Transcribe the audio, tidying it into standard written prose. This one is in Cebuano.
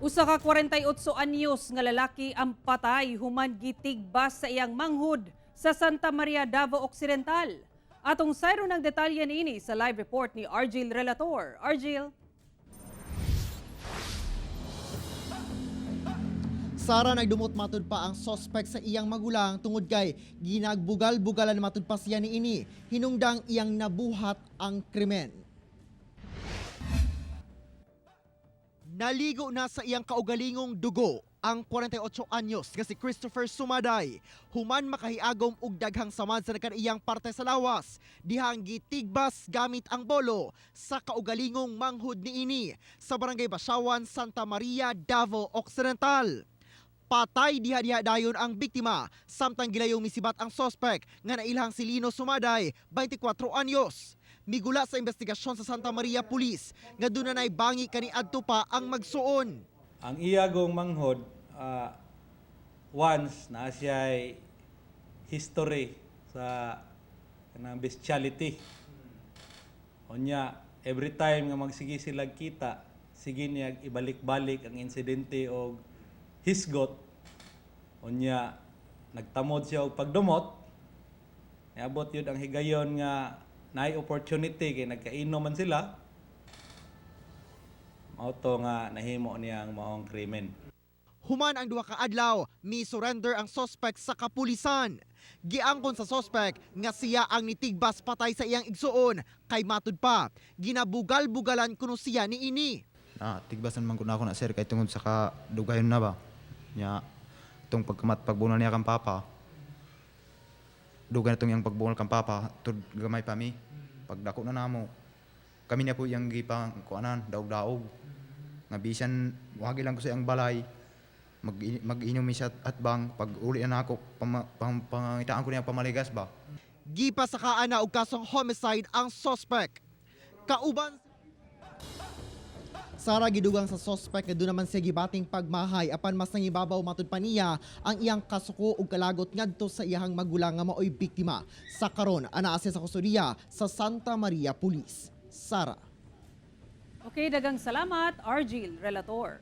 Usa ka 48 anyos nga lalaki ang patay human gitigbas sa iyang manghud sa Santa Maria, Davao Occidental. Atong sayro ng detalye niini sa live report ni Argil Relator. Argil. Sara, nagdumot matud pa ang sospek sa iyang magulang tungod kay ginagbugal-bugalan matud pa siya niini hinungdang iyang nabuhat ang krimen. Naligo na sa iyang kaugalingong dugo ang 48 anyos nga si Christopher Sumaday human makahiagom og daghang samad sa nagkaniyang parte sa lawas dihang gitigbas gamit ang bolo sa kaugalingong manghud niini sa Barangay Basawan, Santa Maria, Davao Occidental. Patay diha-diha dayon ang biktima samtang gilayong misibat ang sospek nga nailhang si Lino Sumaday, 24 anyos. Migula sa investigasyon sa Santa Maria Police nga dunanay bangi kaniadto pa ang magsuon. Ang iyagong manghod, once na siya history sa kanang bestiality. Unya, every time nga magsige sila kita, sige niya ibalik-balik ang insidente og hisgot. Unya, nagtamod siya og pagdumot. Niabot yun ang higayon nga naay opportunity kay nagkainom man sila. Mao to nga nahimo niya ang maong krimen. Human ang duha ka adlaw, mi surrender ang sospek sa kapulisan. Giangkon sa sospek nga siya ang nitigbas patay sa iyang igsuon kay matud pa ginabugal-bugalan kuno siya niini. Na tigbasan man ko na ako na, sir, kay tungod sa ka dugayon na ba nya tong pagkamat pagbunal niya kang papa, dugay na tong iyang pagbunal kang papa tud gamay pa mi. Pagdako na namo kami niya po iyang gipang kuanan, daog-daog nga bisan wagi lang ko sa iyang balay, mag mag-inom mi sa atbang. Pag uli na ako, pangitaan ko niya pamaligas ba. Gipasakaan na og kasong homicide ang suspect. Kauban Sara, gidugang sa suspect nga doon naman siya gibating pagmahay apan mas nangibabaw matud pa niya ang iyang kasuko ug kalagot ngadto sa iyang magulang nga maoy biktima. Sa karon anaa siya sa kustodiya sa Santa Maria Police. Sara. Okay, dagang salamat, Argil Relator.